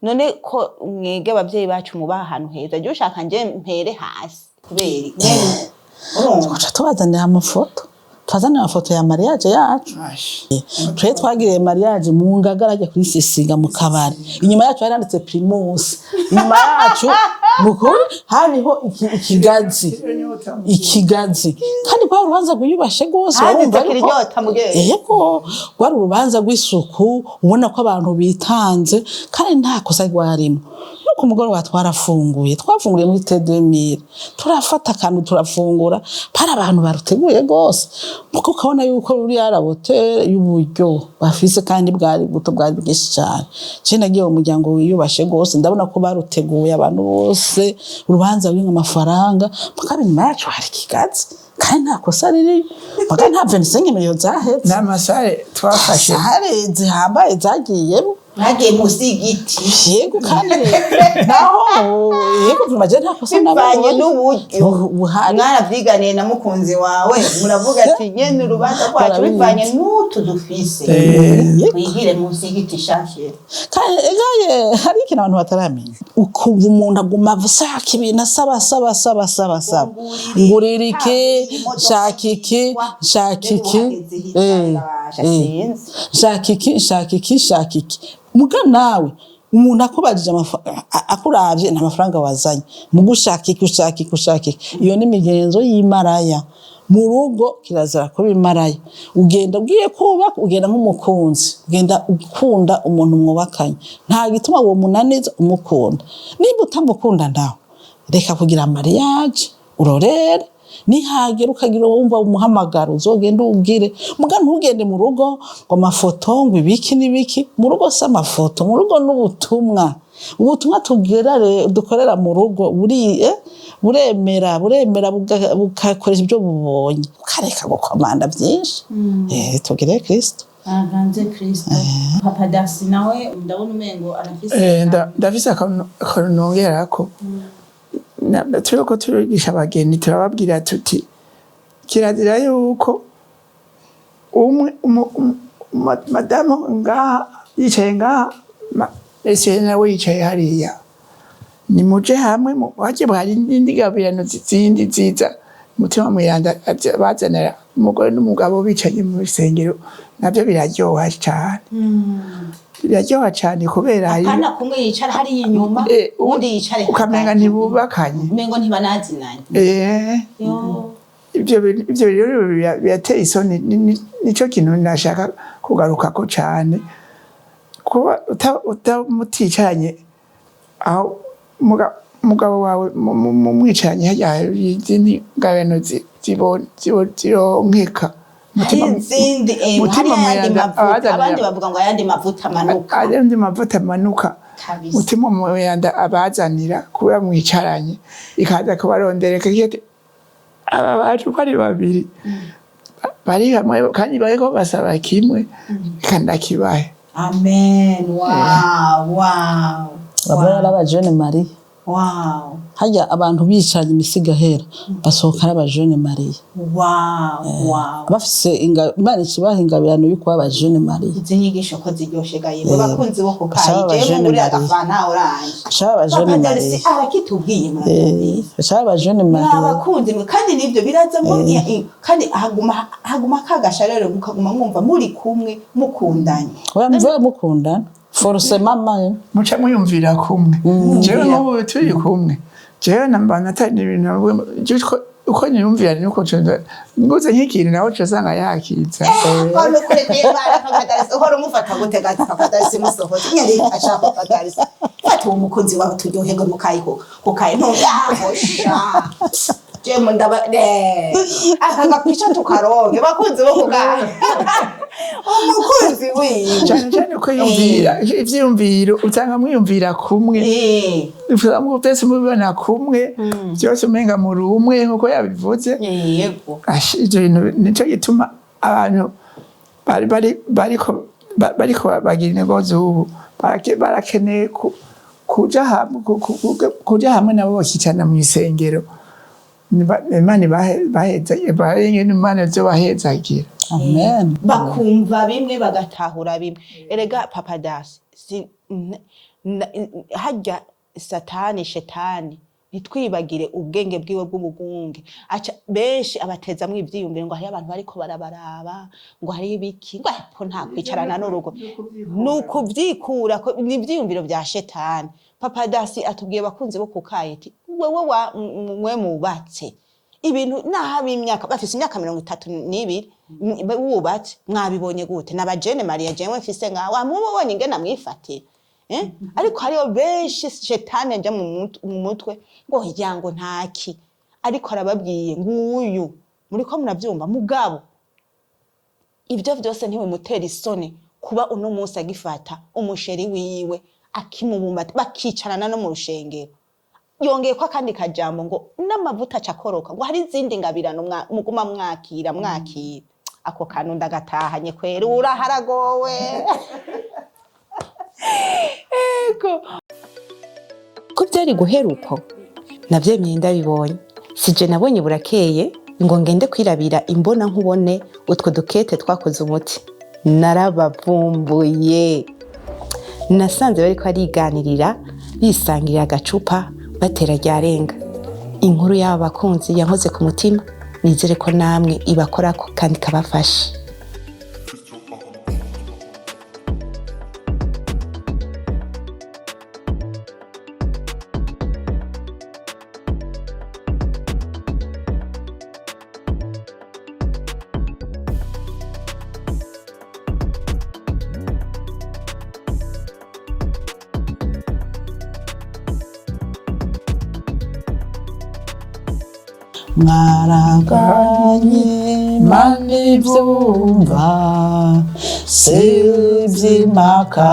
none ko mwege abavyeyi bacu muba ahantu heza, je ushaka nje mpere hasi kubera nyene urumva. Twaca tubazanira amafoto, tubazanira amafoto ya mariage yacu. Twe twagiriye mariage mu Ngagara, ajya kuri Sisiga mu kabari. Inyuma yacu hari handitse Primus, inyuma yacu nukuri hariho ikigazi, ikigazi, kandi rwari urubanza rwiyubashe rwose. Handitse Warumva yuko Kirinyota mugenzi. Yego, rwari urubanza rw'isuku, ubona ko abantu bitanze kandi nta kosa rwarimo. No ku mugoroba twarafunguye, twafunguriye muri T2000, turafata akantu turafungura. Bari abantu baruteguye rwose, kuko ukabona yuko ruri arabote y'uburyo bafise, kandi bwari buto, bwari bwinshi cyane. Je nagiye mu muryango wiyubashe rwose, ndabona ko baruteguye abantu bose, urubanza rurimwo amafaranga, mugabo inyuma yacu hari ikigazi kandi nta kosa riri, mugabo nta 25 millions zaheze. N'ama salle twafashe. Salle zihambaye zagiyemo. Mwagiye munsi y'igiti. Yego, kandi naho yego, vuma je nta kosa bivanye nabonye n'uburyo buhari. Mwaravyiganiye na mukunzi wawe, muravuga ati: "Nyene urubanza rwacu Barabizi. bivanye n'utu dufise, twigire munsi y'igiti shashe." Kandi egaye hari ikintu abantu bataramenya: ukumva umuntu aguma ashaka ibintu, asaba, asaba, asaba, asaba, asaba: "Ngurira iki, nshaka iki, nshaka iki, Sinzi. nshaka iki, nshaka iki, nshaka iki." Muga nawe umuntu akubajije, akuravye nta mafaranga wazanye, muga ushaka iki, ushaka iki, ushaka iki. Iyo ni imigenzo y'imaraya. Mu rugo kirazira kuba imaraya. Ugenda ugiye kubaka, ugenda nk'umukunzi, ugenda ukunda umuntu mwubakanye. Nta gituma uwo munaniza umukunda. Nimba utamukunda nawe, reka kugira mariage, urorere. Nihagera ukagira wumva umuhamagaro, uzogenda uwugire. Muga ntugende mu rugo ngo amafoto, ngo ibiki n'ibiki. Mu rugo si amafoto, mu rugo n'ubutumwa. Ubutumwa tugira dukorera mu rugo buri buremera bugakoresha ibyo bubonye, ukareka gukomanda byinshi. Tugire Kristo. Aganze Kristo. Papa Dasi nawe ndabona umengo arafise. Ndafise akantu nongerako. Turiko turigisha abageni, turababwira tuti kirazira yuko umwe madamu ngaha yicaye ngaha, ese nawe yicaye hariya, nimuje hamwe haje hari n'indi gabirano zindi ziza Mutima Mweranda bazanira umugore n'umugabo bicaye mu rusengero. Navyo biraryoha cane, biraryoha cane kubera hari Apana kumwe yicara hariya inyuma, uwundi yicare ukamenga hagati. ntibubakanye. Umengo ntibanazinanye. Yo. Ivyo rero birateye isoni. Nico kintu nashaka kugarukako cane, kuba muticaranye aho umugabo wawe mwicaranye harya, hari izindi ngabano zironkeka. Hari izindi Mutima hari ayandi Mweranda mavuta abazanira abandi bavuga ngo ayandi mavuta amanuka. Ayandi mavuta amanuka. Kabisa. Mutima Mweranda abazanira kuba mwicaranye, ikaza kubarondereka ati aba bacu uko ari babiri bari hamwe kandi bariko basaba kimwe, reka ndakibahe. Amen, wow, wow. Baba ari abajeunes mariés. Harya abantu bicaranye imisigo ahera, basohoka ari abajeunes mariés. Bafise Imana ikibaha ingabirano yo kuba abajeunes mariés. Izi nyigisho ko ziryoshe ga yemwe, bakunzi bo kukayi. Bashaba Jewe abajeunes mungurira mariés. agafanta orange. Bashaba abajeunes Papa Darcy mariés. arakitubwiye, murabyumvise. Bashaba abajeunes mariés. Mwabakunzi mwe, kandi nibyo biraza mu kandi haguma kagasha rero, mukaguma mwumva muri kumwe, mukundanye. Oya, muvuye mukundana forcément mayo. Muca mwiyumvira kumwe. Jewe nk'ubu turi kumwe, jewe namba natari ibintu uko niyumvira nuko nguze nk'ikintu nawe uca usanga yakiza. Kwame kure kw'Imana, Papa Darcy uhora umufata gute gati? Papa Darcy musohotse nyari ashaka Papa Darcy, fata uwo mukunzi wawe turyoherwe mukayi kukayi ntuyahosha. Jewe ndaba aka gapica tukaronke, bakunzi bo kukayi, umukunzi wiwe. Cyane cyane ko yumvira ivyiyumviro, usanga mwiyumvira kumwe, usanga byose mubibona kumwe, byose umenga muri umwe nkuko yabivuze. Ash, ivyo bintu nico gituma abantu bari bari bariko bariko bagira intego z'ubu barakeneye kuja hamwe nabo bakicarana mw'isengero. Imana baheza Imana ivyo bahezagira. Amen. Bakumva bimwe, bagatahura bimwe. Erega Papa Dasi si, harya Satani, shetani, ntitwibagire ubwenge bwiwe bw'ubugunge, aca benshi abatezamwo ivyiyumviro ngo hariyo abantu bariko barabaraba, ngo hariyo ibiki, ngo ariko nta kwicarana n'urugo ni ukuvyikura ni ivyiyumviro vya shetani. Papa Dasi atubwiye, bakunzi bo kukayiti, wewe wa mwe mubatse ibintu naho ab'imyaka bafise imyaka 32 wubatse, mwabibonye gute? N'abajeunes mariés jewe mfise nka wamubonye ingene amwifatira, eh? Ariko hariho benshi shetani aja mu mutwe ngo hirya ngo ntaki, ariko arababwiye nguyu muriko muravyumva. Mugabo ivyo vyose ntibimutera isoni kuba uno munsi agifata umuchéri wiwe akimubumbata, bakicarana no mu rushengero. Yongeye ko akandi kajambo ngo n'amavuta acakoroka, ngo hari izindi ngabirano muguma mwakira mwakira. Ako kantu ndagatahanye kwera uraharagowe. Ego Ko byari guhera uko navyemye ndabibonye, sije nabonye burakeye ngo ngende kwirabira imbona nkubone utwo dukete twakoze umuti. Narabavumbuye, nasanze bariko bariganirira, bisangirira agacupa, batera ryarenga. Inkuru y'aba bakunzi yankoze ku mutima, nizere ko namwe ibakorako kandi ikabafasha. Mwaraganye Imana ibyumva, si iby'impaka,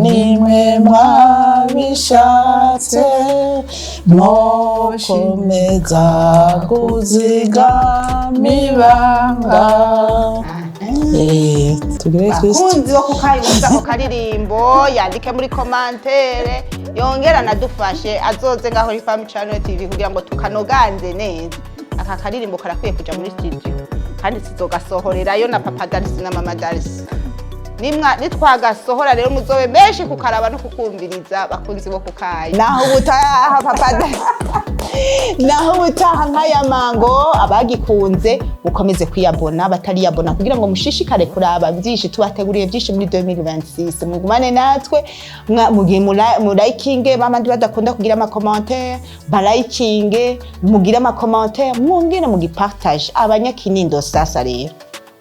nimwe mwabishatse. Mwokomeza kuzigama ibanga. Tugire Kristo. Bakunzi bo kukayumva ako karirimbo, yandike muri commentaire, yongera anadufashe, azoze ngaho kuri Fam Channel TV kugira ngo tukanoganze neza. Aka karirimbo karakwiye kuja muri studio, kandi tuzogasohorerayo na Papa Darisi na Mama Darisi. Nimwa nitwagasohora rero, muzobe benshi kukaraba no kukumviriza. Bakunzi bo kukayi, naho ubutaha, Papa Darisi, naho ubutaha. Nk'aya mango, abagikunze mukomeze kwiyabona, batariyabona, kugira ngo mushishikare kuraba byinshi tubateguriye, byinshi muri 2026. Mugumane natwe. Mugihe murayikinge, bamandi badakunda kugira ama commentaire, barayikinge, mugire ama commentaire, mwongere mugipartage. Abanyakinindo sasa rero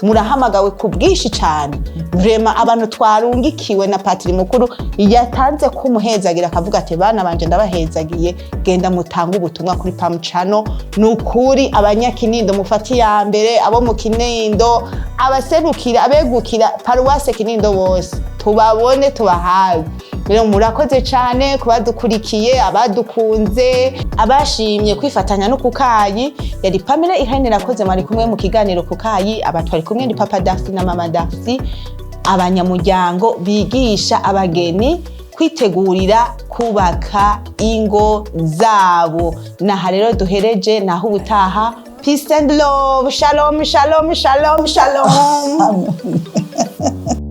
murahamagawe ku bwinshi cyane. Vraiment, abantu twarungikiwe na patiri mukuru yatanze ko umuhezagira, akavuga ati: "Bana banje, ndabahezagiye, genda mutange ubutumwa kuri Pam Channel." Ni ukuri, abanyakinindo mufate iya mbere, abo mu Kinindo, abaserukira, abegukira paruwase Kinindo bose, tubabone, tubahawe. Rero murakoze cyane kubadukurikiye, abadukunze, abashimye kwifatanya no kukayi. Yari Pamela Ihene Irakoze, mwari kumwe mu kiganiro Kukayi. Aba twari kumwe ni Papa Darcy na Mama Darcy, abanyamuryango bigisha abageni kwitegurira kubaka ingo zabo. Naha rero duhereje, naho ubutaha. Peace and love, shalom, shalom, shalom, shalom. Amen.